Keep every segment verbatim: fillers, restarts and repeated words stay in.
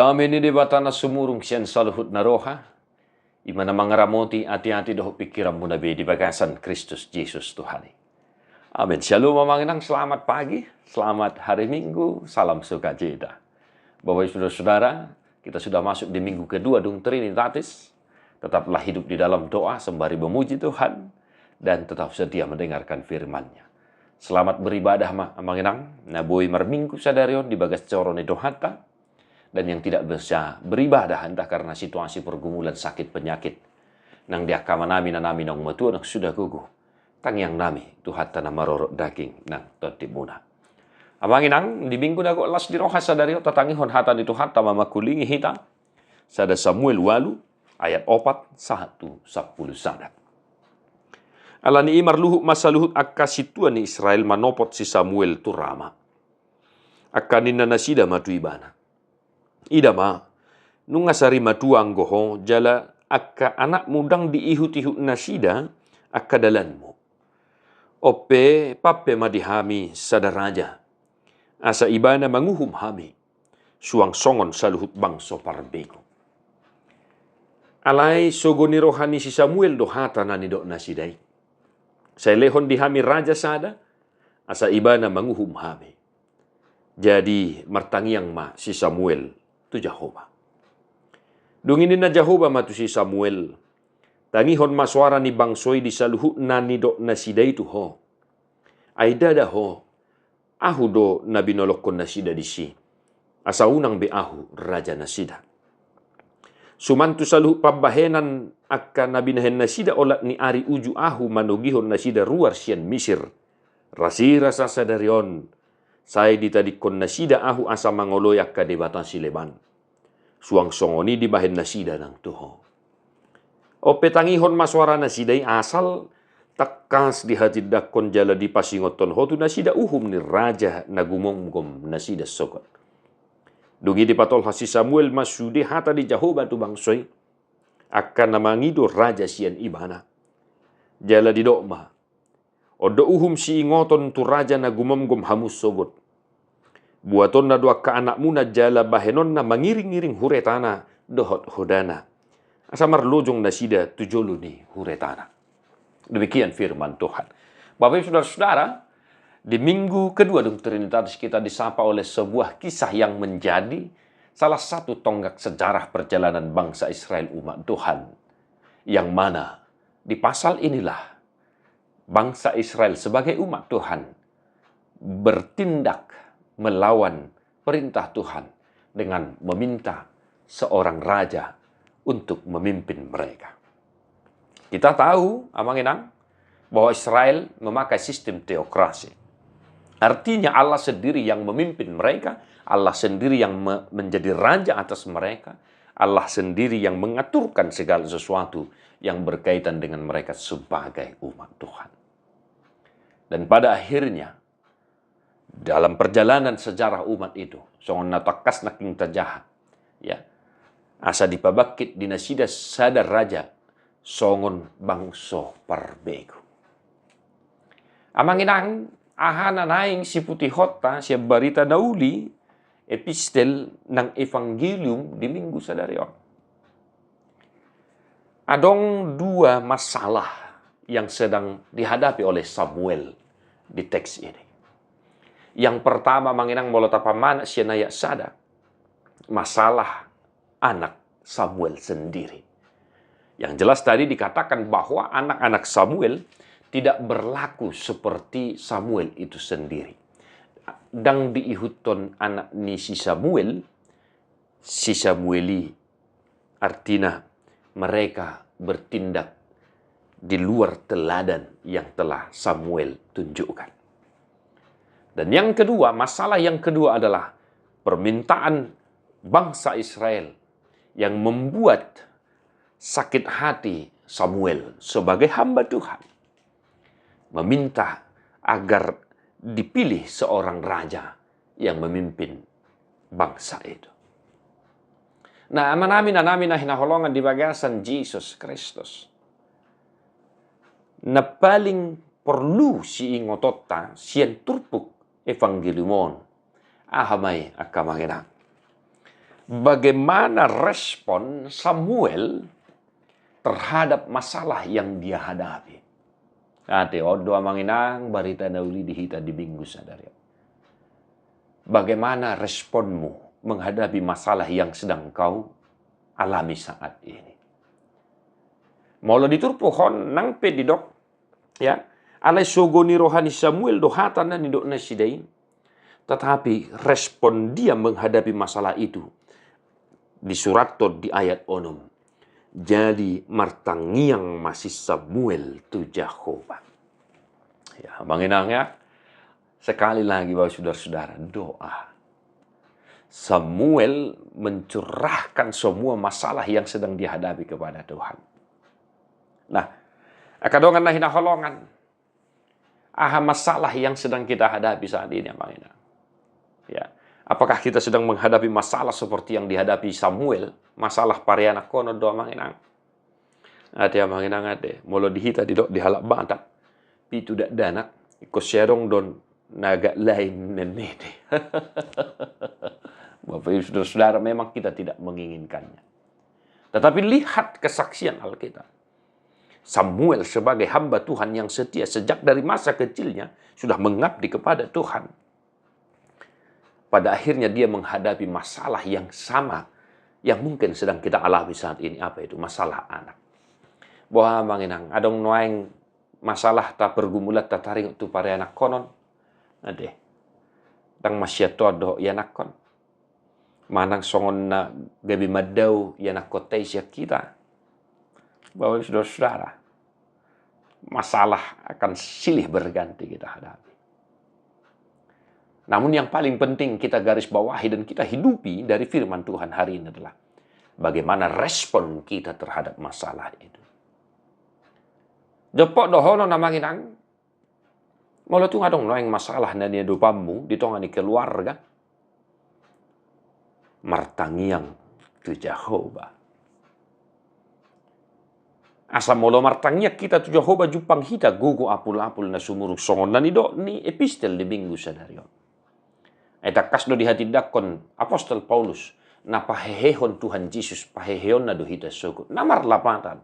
Dame ni Debata na sumurung sian saluhut na roha, i ma na mangaramoti ateate dohot pingkiranmuna be di bagasan Kristus Jesus Tuhan i. Amen. Syalom amang inang, selamat pagi, selamat hari Minggu, salam sukacita. Bapak Ibu Saudara-saudara, kita sudah masuk di minggu kedua dung Trinitatis. Tetaplah hidup di dalam doa sembari memuji Tuhan dan tetap setia mendengarkan firman-Nya. Selamat beribadah ma amang inang na boi marminggu sadari on di bagas joro ni Tuhanta, dan yang tidak bisa beribadah entah karena situasi pergumulan sakit penyakit nang di angka amanami, inanami naung matua, naung sudah gogo. Tangiangnami, Tuhanta na marorot daging nang tondimuna. Amang inang, di minggu na gok las di roha sadari on tatangihon hata ni Tuhanta ma mangkulingi hita. Sada Samuel ualu ayat opat sahat tu sampulu sada. Alani i marluhut ma saluhut angka sintua ni Israel manopot si Samuel tu Rama. Angka ninna nasida ma tu ibana: Ida ma, nunga sari matua anggo ho, jala angka anakmu ndang diihut-ihut nasida angka dalanmu. On pe, pampe ma di hami sada raja, asa ibana manguhum hami, suang songon saluhut bangso parbegu. Alai sogo ni roha ni si Samuel do hata na nidok nasida i: Sai lehon di hami raja sada, asa ibana manguhum hami. Jadi martangiang ma si Samuel tu Jahowa. Dung i ninna Jahowa ma tu si Samuel: Tangihon ma soara ni bangso i di saluhut na nidok nasida i tu ho. Ai ndada ho, ahu do na binolongkon nasida disi, asa unang be ahu raja nasida. Suman tu saluhut pambahenan angka na binahen nasida olat ni ari uju ahu manogihon nasida ruar sian Misir, rasirasa sadari on sai ditadingkon nasida ahu asa mangoloi angka debata sileban, suang songon i dibahen nasida nang tu ho. On pe, tangihon ma soara nasida i, asal tangkas dihatindangkon jala dipasingothon ho tu nasida uhum ni raja na gumomgom nasida sogot. Dung i dipatolhas si Samuel ma sude hata ni Jahowa tu bangso i, angka na mangido raja sian ibana. Jala didok ma: On do uhum siingoton tu raja na gumomgom hamu sogot. Buatonna do angka anakmuna jala bahenonna mangiring-iring huretana dohot hodana, asa marlojong nasida tu jolo ni huretana. Demikian firman Tuhan. Bapak Ibu Saudara-saudara, di minggu kedua dung Trinitatis kita disapa oleh sebuah kisah yang menjadi salah satu tonggak sejarah perjalanan bangsa Israel umat Tuhan. Yang mana di pasal inilah bangsa Israel sebagai umat Tuhan bertindak melawan perintah Tuhan dengan meminta seorang raja untuk memimpin mereka. Kita tahu, amang inang, bahwa Israel memakai sistem teokrasi. Artinya, Allah sendiri yang memimpin mereka, Allah sendiri yang me-, menjadi raja atas mereka, Allah sendiri yang mengaturkan segala sesuatu yang berkaitan dengan mereka sebagai umat Tuhan. Dan pada akhirnya, dalam perjalanan sejarah umat itu, songon na tangkas nangkin tajaha, ya, asa dipabangkit di nasida sada raja songon bangso parbegu. Amang inang, aha na naeng siputihonta sian barita na uli, epistel nang evangelium di minggu sadari on? Adong dua masalah yang sedang dihadapi oleh Samuel di teks ini. Yang pertama, amang inang, molo tapamanat sian ayat sada, masalah anak Samuel sendiri. Yang jelas tadi dikatakan bahwa anak-anak Samuel tidak berlaku seperti Samuel itu sendiri. Ndang diihuthon anak ni si Samuel, si Samuel i, artina mereka bertindak di luar teladan yang telah Samuel tunjukkan. Dan yang kedua, masalah yang kedua adalah permintaan bangsa Israel yang membuat sakit hati Samuel sebagai hamba Tuhan, meminta agar dipilih seorang raja yang memimpin bangsa itu. Nah, amanami, inanami na hinaholongan di bagasan Jesus Kristus, na paling porlu siingotonta sian turpuk evangelium on, aha ma i, angka amang inang? Bagaimana respon Samuel terhadap masalah yang dia hadapi? Ate, on do amang inang barita na uli di hita di minggu sadari on. Bagaimana responmu menghadapi masalah yang sedang kau alami saat ini? Molo di turpuk on nang pe didok, ya, alai sogo ni roha ni Samuel do hata na nidok nasida i. Tetapi respon dia menghadapi masalah itu disurathon di ayat onom. Jadi martangiang ma si Samuel tu Jahowa. Ya, amang inang ya. Sekali lagi, Bapak, saudara-saudara, doa. Samuel mencurahkan semua masalah yang sedang dihadapi kepada Tuhan. Nah, angka dongan na hinaholongan, aha masalah yang sedang kita hadapi saat ini, amang inang? Ya, apakah kita sedang menghadapi masalah seperti yang dihadapi Samuel? Masalah parianakhonon do, amang inang? Ate, amang inang, ate. Molo di hita didok di halak Batak, pitu dakdanak, ingkon sai adong do na agak lain nennete. Bapak Ibu saudara-saudara, memang kita tidak menginginkannya. Tetapi lihat kesaksian Alkitab. Samuel sebagai hamba Tuhan yang setia sejak dari masa kecilnya sudah mengabdi kepada Tuhan. Pada akhirnya dia menghadapi masalah yang sama yang mungkin sedang kita alami saat ini. Apa itu? Masalah anak. Boha, amang inang, adong nuaeng masalahta, pergumulanta taringot tu parianakhonon? Ate. Ndang mansai toan dohot ianakhon. Manang songon na gabe mandao ianakhonta i sian hita. Bapak Ibu saudara-saudara, masalah akan silih berganti kita hadapi. Namun yang paling penting kita garis bawahi dan kita hidupi dari firman Tuhan hari ini adalah bagaimana respon kita terhadap masalah itu. Jompok dohonon, amang inang, molo tung adong nuaeng masalah na niadopanmu di tonga ni keluarga, martangiang tu Jahowa. Asa molo martangiang hita tu Jahowa, jumpang hita gogo apul-apul na sumurung, songon na nidok ni epistel di minggu sadari on. Ai tangkas do dihatindangkon apostel Paulus, na pahehehon Tuhan Jesus, paheheonna do hita sogot. Na marlapatan,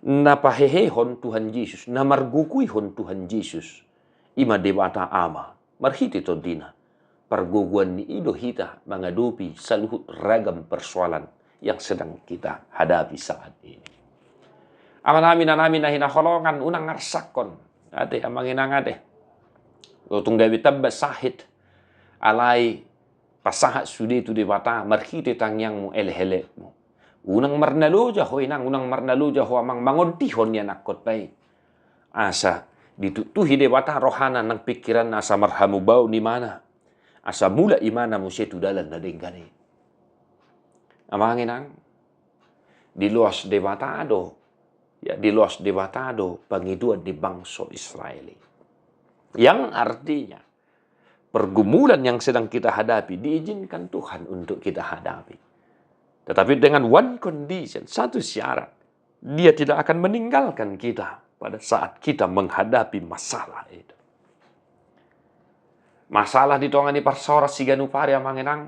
na pahehehon Tuhan Jesus, na margogoihon Tuhan Jesus, i ma Debata Ama, marhite TondiNa. Pargogoan ni i do hita mangadopi saluhut ragam persoalan yang sedang kita hadapi saat ini. Amanami, inanami na hinaholongan, unang arsakhon. Ate, amang inang, ate. Tung gabe tamba sahit, alai pasahat sude tu Debata marhite tangiangmu, elehelekmu. Unang marnaloja ho inang, unang marnaloja ho amang, mangondihon ianakhonta i. Asa dituktuhi Debata rohana nang pingkiranna, asa marhamubaon imana, asa mulak imana muse tu dalan na denggan i. Amang inang, diloas Debata do, ya, diloas Debata do pangidoan ni bangso Israel i. Yang artinya, pergumulan yang sedang kita hadapi diizinkan Tuhan untuk kita hadapi. Tetapi dengan one condition, satu syarat, Dia tidak akan meninggalkan kita pada saat kita menghadapi masalah itu. Masalah di tonga ni parsaoran siganup ari, amang inang.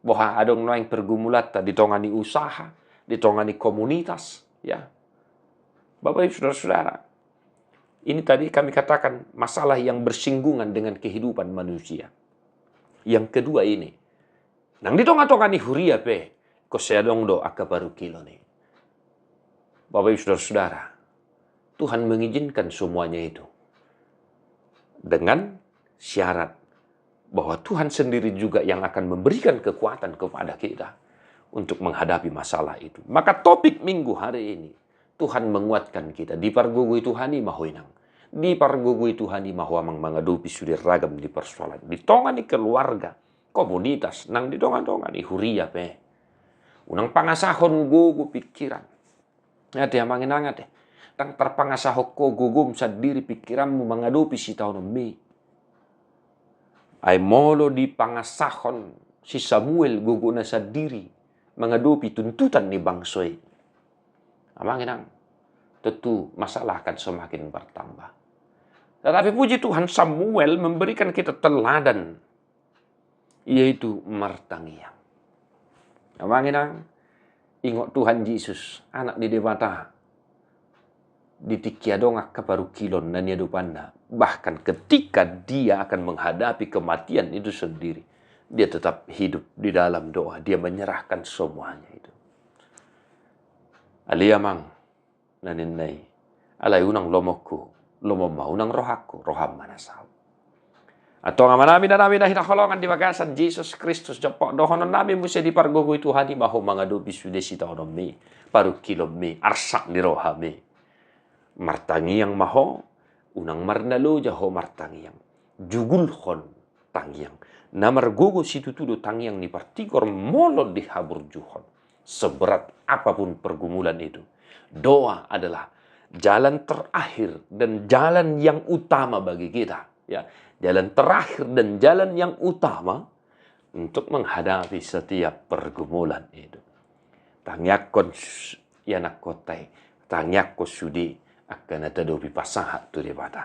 Boha, adong nuaeng pergumulanta di tonga ni usaha, di tonga ni komunitas, ya. Bapak Ibu saudara-saudara, ini tadi kami katakan masalah yang bersinggungan dengan kehidupan manusia. Yang kedua ini, nang di tonga-tonga ni huria pe, ingkon sai adong do angka parungkilon i. Bapak Ibu saudara-saudara, Tuhan mengizinkan semuanya itu dengan syarat bahwa Tuhan sendiri juga yang akan memberikan kekuatan kepada kita untuk menghadapi masalah itu. Maka topik minggu hari ini, Tuhan menguatkan kita. Dipargogoi Tuhan i ma ho inang. Dipargogoi Tuhan i ma ho amang mangadopi sude ragam ni persoalan. Di tonga ni keluarga, komunitas, nang di tonga-tonga ni huria pe. Unang pangasahon gogo pingkiran. Ate, amang inang, ate. Ndang tarpangasahon ho gogom sandiri, pingkiranmu mangadopi sitaononmi. Ai molo dipangasahon si Samuel gogona sandiri mangadopi tuntutan ni bangso i, amang inang, tentu masalah akan semakin bertambah. Tetapi puji Tuhan, Samuel memberikan kita teladan, yaitu martangiang. Amang inang, ingot Tuhan Jesus, Anak ni Debata, di tingki adong angka parungkilon na niadopanna, bahkan ketika dia akan menghadapi kematian itu sendiri, dia tetap hidup di dalam doa, dia menyerahkan semuanya itu. Ale amang, na ninna i, alai unang lomonku, lomonmu ma unang rohangku, roham ma na saut. Antong amanami, inanami na hinaholongan di bagasan Jesus Kristus, jompok dohononnami muse di pargogoi Tuhan i ma ho mangadopi sude sitaononmi, parungkilonmi, arsak ni rohami. Martangiang ma ho, unang marnaloja ho martangiang. Jugulhon tangiang. Na margogo situtu do tangiang ni partigor molo dihaburjuhon. Seberat apapun pergumulan itu, doa adalah jalan terakhir dan jalan yang utama bagi kita. Ya, jalan terakhir dan jalan yang utama untuk menghadapi setiap pergumulan itu. Tangiangkon s-, ianakhonta i, tangiangkon sude angka na tadopi pasahat tu Debata.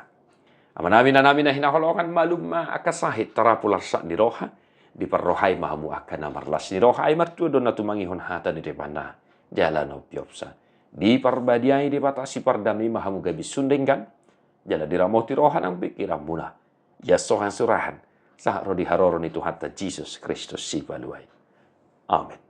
Amanami, inanami na hinaholongan, malum ma angka sahit, tarapul arsak ni roha, diparrohai ma hamu angka na marlas ni roha, ai martua do na tumangihon hata ni Debata jala na umpeopsa. Diparbadiai Debata sipardame i ma hamu gabe sun denggan, jala diramoti roha nang pikiranmuna. Ia so hasurahan, sahat ro di haroro ni Tuhanta Jesus Kristus Sipalua i. Amen.